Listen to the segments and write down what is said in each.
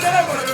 Never.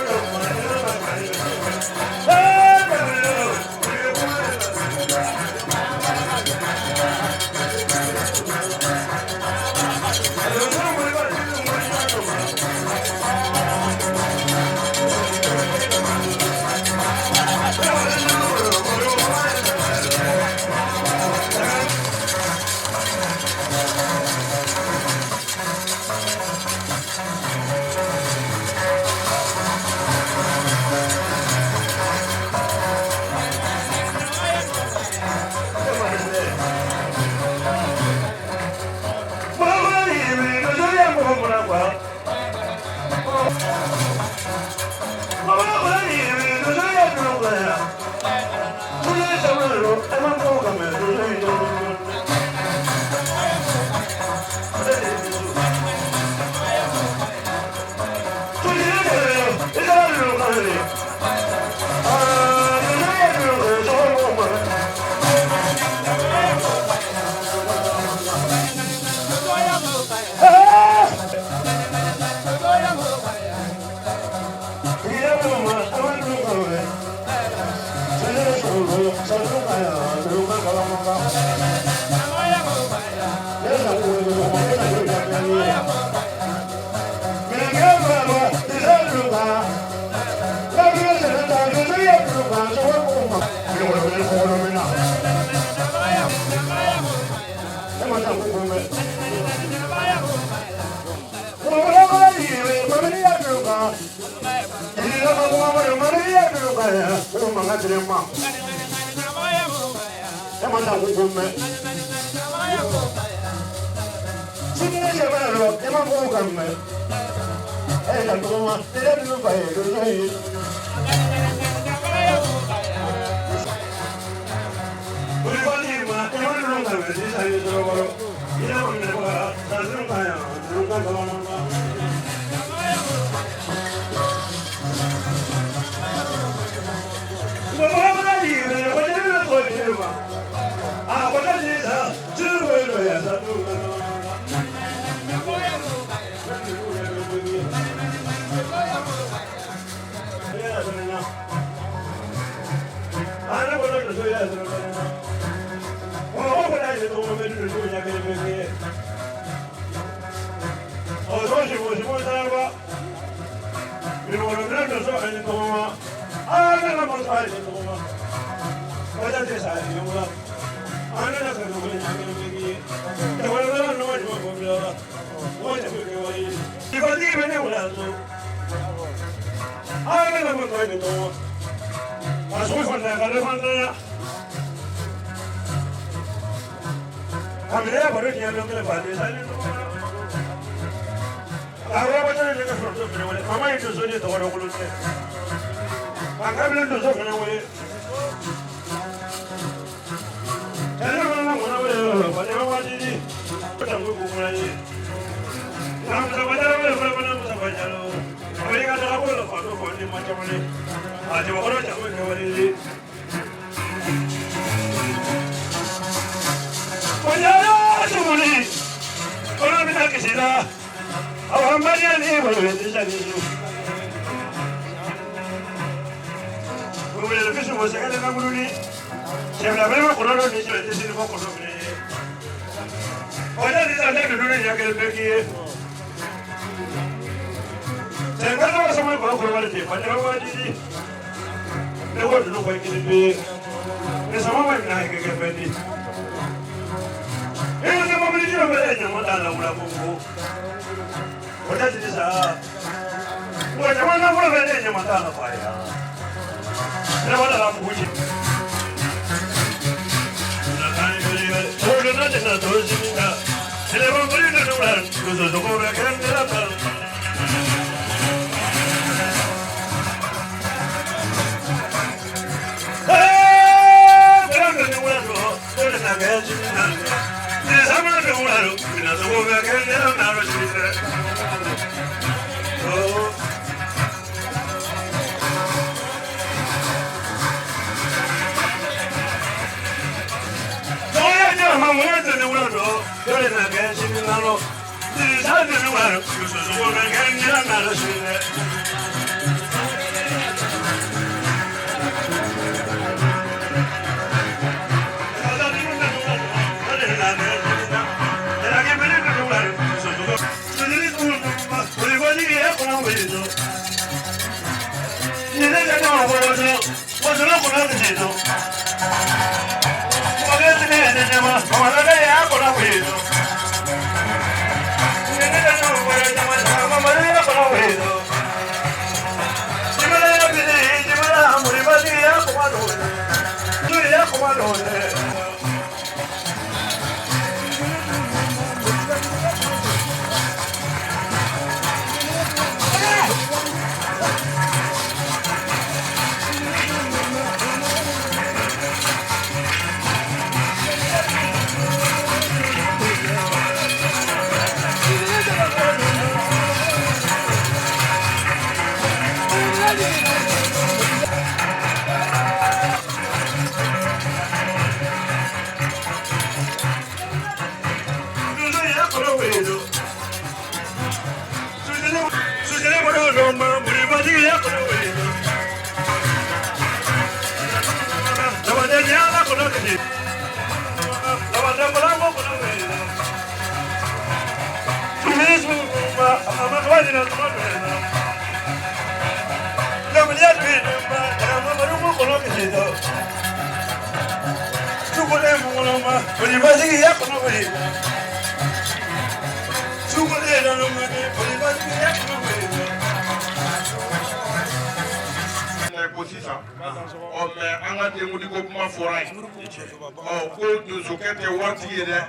Ko sisan ɔ mais an ka denkundi ko kuma fɔra yen, ɔ ko donsokɛ tɛ waritigi ye dɛ,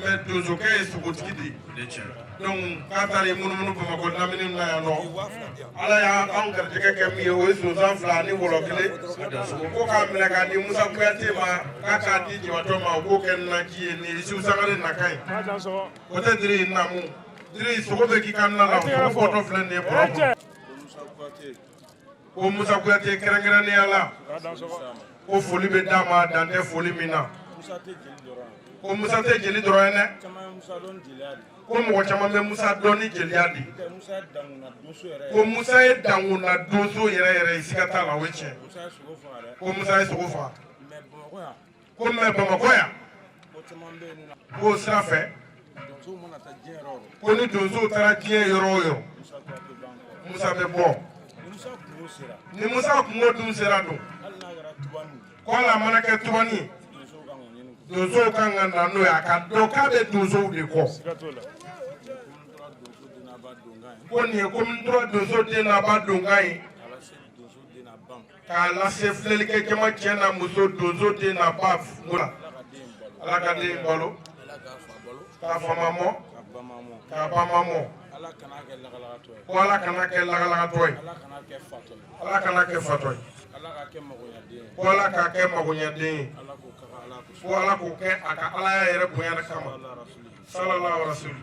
mais donsokɛ ye sogotigi de ye. Donc k'a taara i munumunu Bamakɔ lamini na yan nɔ, Ala y'an garijɛgɛ kɛ min ye, o ye sonsan 2 ani wɔlɔ 1, ko k'a minɛ k'a di Musa Kuyate ma, k'a k'a di jibatɔ ma, o k'o kɛ naji ye. Nin ye Isiw Sangare nakan ye, o tɛ Diri namu. Diri, sogo bɛ k'i ka na la, sogo bɔtɔ filɛ nin ye bɔrɔ kɔnɔ. Ko Musa Kuyate kɛrɛnkɛrɛnnenya la, ko foli bɛ d'a ma dan tɛ foli min na. Ko Musa tɛ jeli dɔrɔn ye dɛ, ko mɔgɔ caman bɛ Musa dɔn ni jeliya de. Ko Musa ye dankunna donso yɛrɛ yɛrɛ ye, siga t'a la, o ye tiɲɛ. Ko Musa ye sogo faga, ko mais Bamakɔ yan, k'o sira fɛ, ko ni donsow taara diɲɛ yɔrɔ o yɔrɔ, Musa bɛ bɔ. Ni Musa kungo dun sera dun, ko hali a mana kɛ tubani ye, donsow kan ka na n'o ye, a ka dɔn k'a bɛ donsow de kɔ. Ko nin ye commune 3 donso den n'a ba donkan ye, k'a lase filɛlikɛ jama cɛ n'a muso, donso den n'a ba la. Ala ka den balo, k'a fama mɔ, k'a ba ma mɔ. Ko Ala kana kɛ lagalagatɔ ye, Ala kana kɛ fatɔ ye, ko Ala k'a kɛ magoɲɛden ye, ko Ala k'o kɛ a ka Alaya yɛrɛ bonya kama, sallallahu rasuli.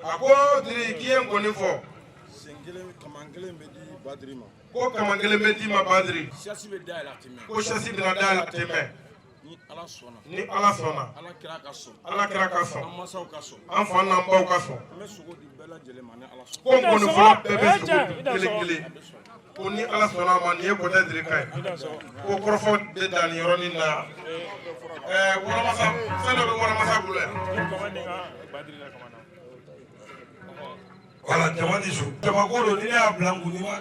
A ko Diri, k'i ye nkɔni fɔ. Ko kaman kelen bɛ d'i ma Badiri, ko sasi bɛna dayɛlɛ a tɛ mɛn. Ni Ala sɔnna, Ala kira ka sɔn, an fa n'an baw ka sɔn. Ko nkɔnifɔla bɛɛ bɛ sogo kelen kelen. Ko ni Ala sɔnna a ma, nin ye Kɔtɛ Diri ka ye. Ko kɔrɔfɔ bɛ dan nin yɔrɔnin na. Ɛɛ, waramasa, fɛn dɔ bɛ waramasa bolo yan. Wala jama ni su, jama ko don, ni ne y'a bila n kun, ni b'a